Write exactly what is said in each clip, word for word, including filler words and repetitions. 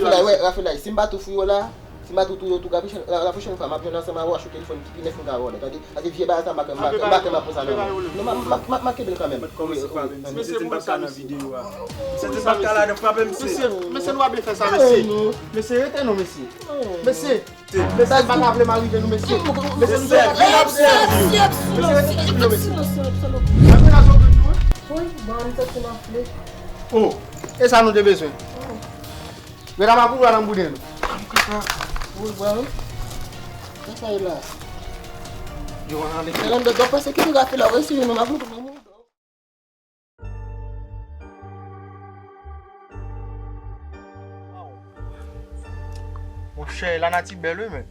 Rafelay, wè, Rafelay, si m pa tou fou yo la, si m pa tou touye yo tou, la pwochèn, la, la pwochèn fwa, m ap jwenn ansanm avè w, achte yon telefòn ki pi nèf m ka ba w la, tande? Pase vye bagay sa, m pa ka, m pa, m pa ka, m pa pran sa nan men w. Non, m, m, m, m ap kenbe l kanmenm. Mèt kòmanse frape m. Mesye, mesye, m pa ka nan videyo a. Mesye, m pa ka la nan frape, mesye. Mesye, mesye, nou pa byen fè sa, mesye. Mesye, rete non, mesye. Mesye, mesye, m pa ka vle m arive nou, mesye. Mesye, nou te ap sèvi. Mesye, rete tranquille non, mesye. Apre la, sa w vle nou, hein? Wi, bon, m santi m anfle. Oh, e sa nou te bezwen? Ret ap akouri nan bouda nou. Wi, bwa wi. Sa sa ye la? Yo, ann ale. Fernando, dòk pase ki tou ka fè la, w eseye non, m ap louvri nan moun. Monchè, lanati bèl wi, men.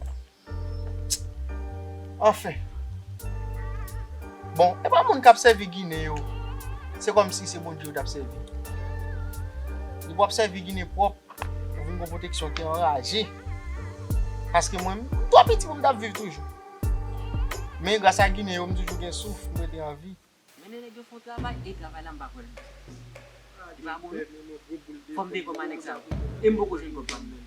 Anfen. Bon, e pa moun k ap sèvi Ginen yo. Se kòmsi se Bondye yo t ap sèvi. Depi w ap sèvi Ginen pwòp, ou vin gon pwoteksyon ki anraje. Paske mwen, m twò piti pou m t ap viv toujou. Men gras a Ginen yo, m toujou gen souf, m rete an vi. Mennen nèg yo fè yon travay, e travay la m pa kwè l bon. Li pa bon non. Fò m te kòb a nèg sa yo. E m poko jwenn kòb pa m nan.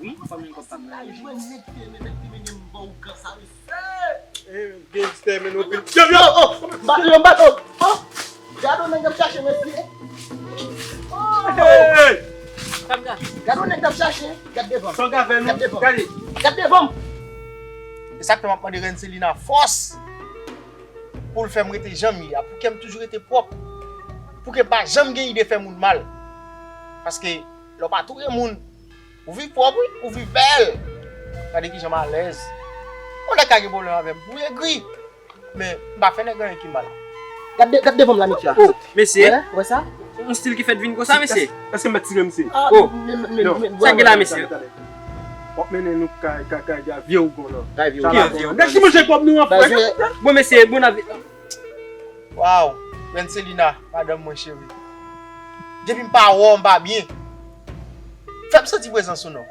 Wi, fò m jwenn kòb pa m nan. Jwenn nèg ki te mennen, ki mennen m ba w gran sa, mesye. Eh, gangster, men nou pil. Yo, yo, oh, bat yo, bat, oh, oh. Gade yon nèg k ap chache, mesye. Oh. Hey! Gade yon nèg k ap chache. Gade devan m. Gade devan m. Gade devan m. E sa k fè m ap mande Renselina fòs. Pou l fè m rete jan m ye a, pou kè m toujou rete pwòp, pou ke m pa janm gen ide fè moun mal. Paske lè w pa touye moun, ou viv pwòp wi, ou viv bèl. Gade kijan m alèz. Yon nèg ka gen pwoblèm avè m pou egri, men m pa fè nèg anyen ki mal. Gad de-, gad devan m la, Mitya. Oh, mesye. Wè, wè sa? Yon stil ki fèt vin konsa, mesye. Èske m mèt tire misye? Oh, sa gen la, mesye? W ap mennen nou kay, kay, kay, kay vye ougan nan. Kay vye ougan. Nèg ki manje kòb nou an, frè. Bon, mesye, bon avè. Waw, Renselina, madanm mwen cheri. Depi m pa wè w, m pa byen. Fè m santi prezans ou non.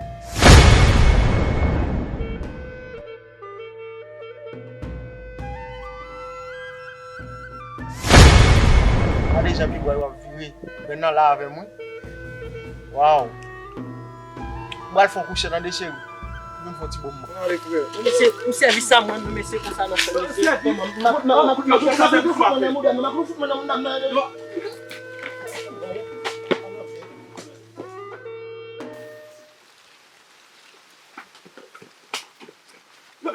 Gade jan pibwa yo ap vire. Grenn nan la avè m wi. Waw. M pral fè w kouche tande cheri. Vin fè w ti bonm mwen. Mwen ale frè. Mesye, pou sèvis sa mwen menm mesye konsa nan fè mesye.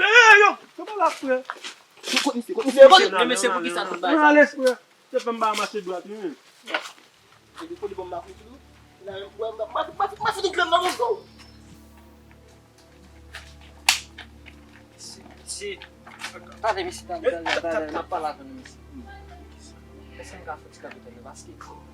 Hey, yo, yo pa la frè. Kot misye, kot misye, kot misye. Men mesye, poukisa nou bay sa? Mwen ale frè. Se fè m pa mache dwat wi menm. Epi kole bò m la fouti wi. La menm wè m ap mati mati mati di grenn nan moun tou. Mesye, mesye. Tande mesye, tande, tande, tande, n ap pale avè nou mesye. Èske m ka fè ti kanpe tande paske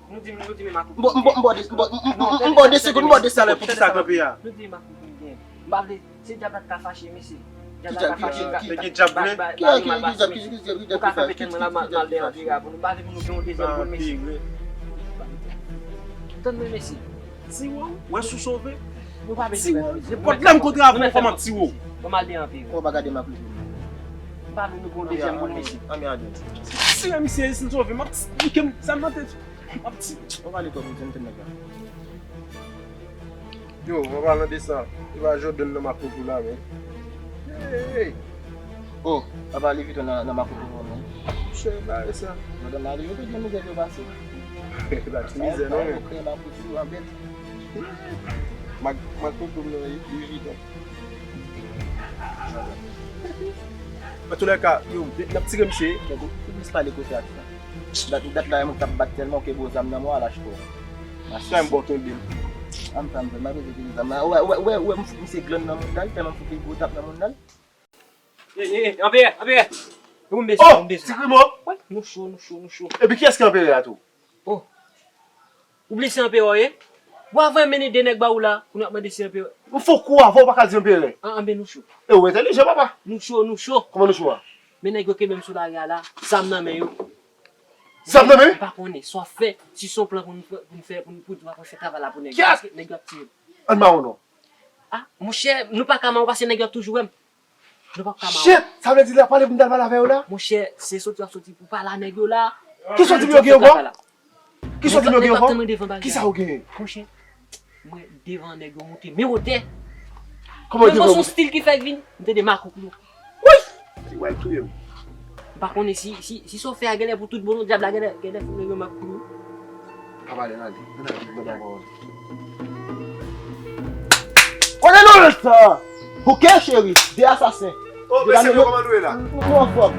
nou di, nou di men makout. M ba w de segonn, m ba w de segonn. Talè poukisa kanpe a? Nou di men makout gen. M pa vle. Se dyab la t ka fache, mesye. Dyab la ka fache. Ki dyab vle? Ki dyab, ki dyab, ki dyab, ki dyab ki fache? Ki dyab ki fache? Tann mwen, mesye. Tiwo, wè sou sove. Tiwo, nenpòt lè m kontre avè w, fò m ap tiwo. Bon, m al deyò anpil. Ou pa gade m ap leve. M pa vle nou gon dezyèm boul, mesye. Anmyade. Si misye, si l sove, m ap pike m, sa m nan tèt. M ap ti. Ou pale twòp, ou tenten nèg la. Yo, an palan de sa, e pa Jordan nan m ap pran pou la, men. Hey! Oh, papa Liviton nan, nan m ap pran pou la, men. Monchè, bare sa. Jordan nan, yo te gen mizè yo pase. E pa ti mizè, non, men. Kreye m ap pran pou la, bèt. M ap, m ap pran pou la, Liviton. Antoulèka, yo, n ap tire misye. Ou plis pale kote ak sa. Dat, dat la, yon moun k ap bat tèlman, ou ke gwo zam nan men w, a lach kò w. Sa m bon tonbe. An m fè, m fè, m pa bezwen vin zam la. Wè, wè, wè, wè, m fout misye glann nan moun nan, tèlman m fout li gwo tap nan moun nan. Eh, eh, eh, Anperè, Anperè. Ou m bezwen, ou m bezwen. Ti Grimo! Wè, nou cho, nou cho, nou cho. Epi kiyès ki Anperè a tou? Oh. Ou bliye se anperè w ye? Bon, avan mennen de nèg ba ou la, kounye a w ap mande se anperè. M fè w kou avan w pa ka di anperè. An, anben nou cho. E ou entèlijan, papa. Nou cho, nou cho. Kòman nou cho a? Men nèg yo kenbe m sou lari a la, zam nan men yo. Zam nan men? M pa konnen, sa w ap fè, si se yon plan pou n, pou n fè, pou n, pou n, pou n fè travay la pou nèg yo. Paske nèg yo ap tiye m. Ann mawon non. Ah, monchè, nou pa ka mawon paske nèg yo ap toujou wè m. Nou p ap ka mawon. Shit! Sa vle di l ap pale pou m t al pale avè yo la? Monchè, se soti w ap soti pou pale a nèg yo la. Kisa w di m yo gen ankò? Kisa w di m yo gen ankò? Kisa w genyen? Monchè, M wè devan nèg yo moute men wotè. Kòman yo te fè moute? Stil ki fè vin, m tande makout nou. Wi! Li pral touye m. M pa konnen si, si, si sa w fè a genlè pou tout bon, dyab la genlè, genlè fè nèg yo makout nou. Pa pale, n ale. N ale, n ale. Kote nou sa? Bouke cheri, de asasen. Oh, mesye, nou kòman nou ye la? Nou anfòm.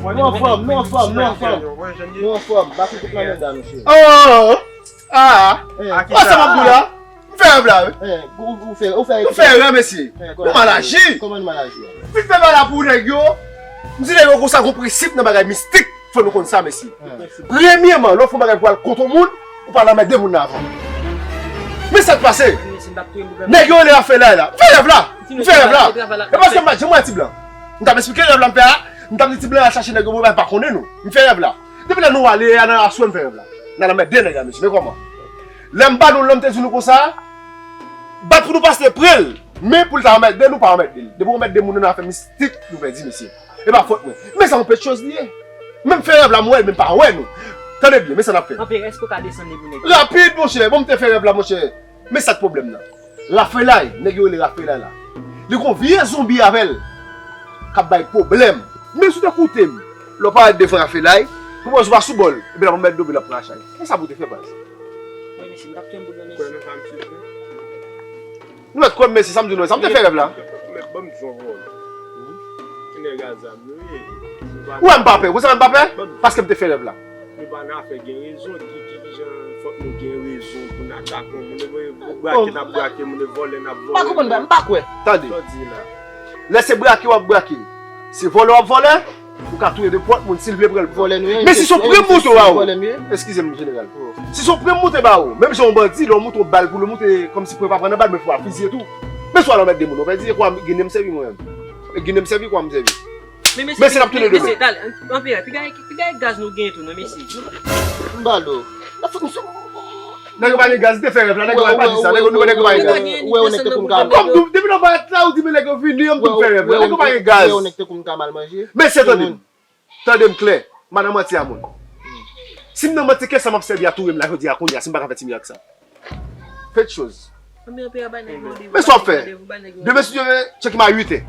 Nou anfòm, nou anfòm, nou anfòm. Nou anfòm. Bati tout nan men dan nou, cheri. Oh! Ah! Eh. Oh, sa m ap di w la? M fè rèv la, wi. Eh, ou, ou fè, ou fè. Nou fè erè, mesye. Eh, nou mal aji. Kòman nou mal aji a? Vin fè bagay la pou nèg yo. M di nèg yo konsa gon prensip nan bagay mistik. Fò nou konn sa, mesye. Eh. Premyèman, lè w fè yon bagay pou al kont yon moun, ou pa al anmède moun nan avan. Men sa k pase? Nèg yo rele afè la, la. M fè rèv la. M fè rèv la. E paske m pa t janm wè ti blan. M t ap esplike rèv la m fè a. M t ap di ti blan al chache nèg yo, mwen pa konnen nou. M fè rèv la. Depi lè nou ale a nan aswè m fè rèv la. N al anmède nèg la, mesye. Men kòman? Lè m ba nou l lan, m te di nou konsa, bat pou nou pase pre l. Men pou l ta anmède nou, pa anmède l. Depi w anmède moun nan afè mistik, nou pèdi, mesye. E pa fòt mwen. Men sa yon pèt choz li ye. Men m fè rèv la, m wè l, men m pa wè nou. Tande byen, men sa n ap fè. Anpil, èske w ka desann li pou nèg yo? Rapid, monchè. Bon, m te fè rèv la, monchè. Men sa k pwoblèm nan. Rafelay, nèg yo rele Rafelay la. Li gon vye zonbi avè l k ap bay pwoblèm. Men si w te koute m, lè w parèt devan Rafelay, pou mwen si w pa sou bò l, epi l ap anmède w, epi l ap pran achay. E sa pou w te fè, baz? Mwen, mesye, m t ap touye m pou blan, mesye. Kwè nan sa, mesye. Nou mèt kwè m, mesye, sa m di nou, sa m te fè rèv la. Mèt ban m di w yon pawòl. Ki nèg a zam. Ou wè m pa pè, ou konn sa fè m pa pè? Paske m te fè rèv la. Nou pa nan afè gen rezon, ki, ki, ki jan fòk nou gen rezon pou n atake yon moun, e brake n ap brake moun, e vòlè n ap vòlè moun. M pa konprann, m pa kwè. Tande. Sa w di la? Lè se brake w ap brake, se vòlè w ap vòlè, ou ka touye nenpòt moun, si l vle pran l pran. Vòlè nou ye. Men si se yon premye moute ba ou, eskize m, jeneral. Si se yon premye moute ba ou, menm jan yon bandi, lè w moute yon bal pou l moute, kòmsi pou yo pa pran nan bal, men fò w ap fiziye tou. Men si w al anmède moun, w pèdi, e kwa, ginen m sèvi mwen menm. E ginen m sèvi, kwa m sèvi. Men mesye, n ap tounen demen. Mesye, talè, anpil, piga, piga gaz nou genyen tou, non, mesye. M ba l do. N ap fout misye. Nèg yo pa gen gaz, te fè rèv la, nèg yo pa di sa, nèg yo, nou wè nèg yo pa gen gaz. Ou wè, ou nèg te konn ka. Kòm nou, depi nan parèt la, ou di men nèg yo vini, an m tou fè rèv la, nèg yo pa gen gaz. Ou wè, ou nèg te konn ka mal manje. Mesye, tande m. Tande m klè, m pa nan manti a moun. Si m nan manti, ke sa m ap sèvi a touye m la jodi a kounye a, si m pa ka fè ti mirak sa. Fè ti choz. Men sa w ap fè. Demen, si Dye vle, tcheke m a uit è.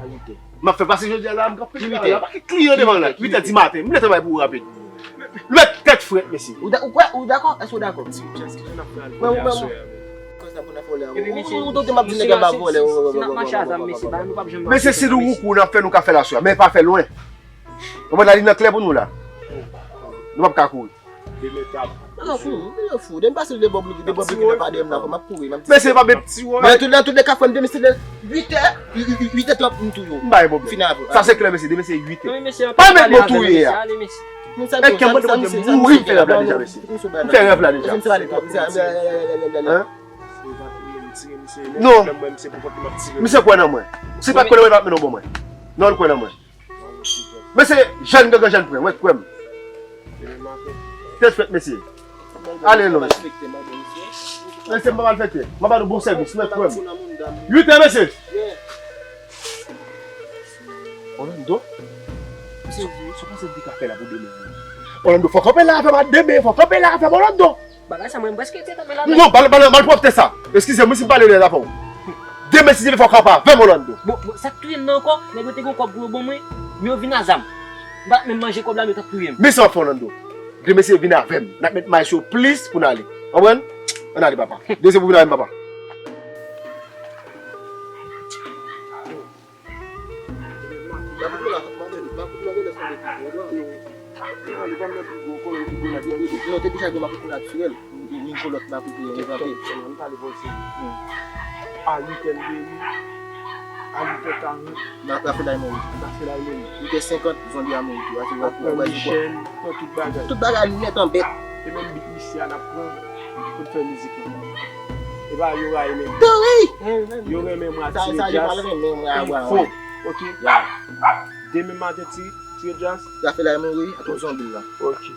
M ap fè pase jodi a la, m ap fè la, pa gen kliyan devan la. Uit è di maten, m lè travay pou ou rapid. Lè tèt frèt, mesye. Ou da-, ou kwè, ou dakò? Èske w dakò? Ti chans ki jan ap fè al vòlè aswè a menm. Kòsa pou n ap vòlè a. Ou, ou, ou, ou, ou, m ap di nèg la m ap vòlè. Mesye, si nou roukou n ap fè, nou ka fè l aswè a, men pa fè lwen. Ou konprann, la li nan klè pou nou la. Nou p ap ka kouri. Demen t ap. Mwen fou, mwen fou. Demen pase de bòb li, de bòb li ki nan pa dèyè m nan, m ap kouri, m ap di. Mesye, pa bèt. Men nan tout, nan tout lè ka, frè m, demen se de uit è, uit è trant m touye w. M bay bòb. Fini avè w. Sa se klè, mesye, demen se uit è. Pa met mo touye a. E kè mwen te pote mouri, m fè rèv la deja, mesye. M fè rèv la deja. Non. Misye kwè nan mwen. Si pa kwè nan mwen, l ap mennen w ban mwen. Non, l kwè nan mwen. Mesye, jèn gangan jèn pran, mwen kwè m. Tèt frèt, mesye. Ale non. Mesye, m pa malfektè. M ap ba nou bon sèvis, mwen kwè m. Uit è, mesye. Orlando? Sa w panse m te ka fè la pou demen? Orlando, fò kanpe la avè m a demen, fò kanpe la avè m, Orlando. Bagay sa mwen, m prèske te kanpe la. Non, mal, mal, malpwòpte sa. Eskize m wi si m pale lè la fò. Demen, si Dye vle, fò w kanpe avè m, Orlando. Bon, bon, sa k touye m nan ankò, nèg yo te gen kòb pou yo ban mwen, men yo vin a zam. M pa t menm manje kòb la, men yo t ap touye m. Men sa w ap fè, Orlando. Demen, se vin avè m. N ap met may sou yo plis pou n ale. Konprann? Ann ale, papa. Demen, se pou vin avè m, papa. Makout la, makout la, makout la genlè sanble pi gwo, non? Non, li pa menm pi gwo, konnen li pi gwo nan pi gwo. Non, te deja gen makout natirèl. Yon gwo lòt makout li envante. Tèt, tèt, tèt, ann pale pou l serye. A uit è l mouri. A uit è karant. Rafelay mouri. Rafelay mouri. Uit è senkant, zonbi a mouri tou. Ap pran michèl, pran tout bagay. Tout bagay nèt an bèt. E menm bit misye a n ap pran pou n fè mizik lan. E pa yo rayi menm. Yo renmen mwen ak Tire Djaz. Enfo. Ok. Demen maten, Tire, Tire Djaz. Rafelay mouri ak yon zonbi la. Ok.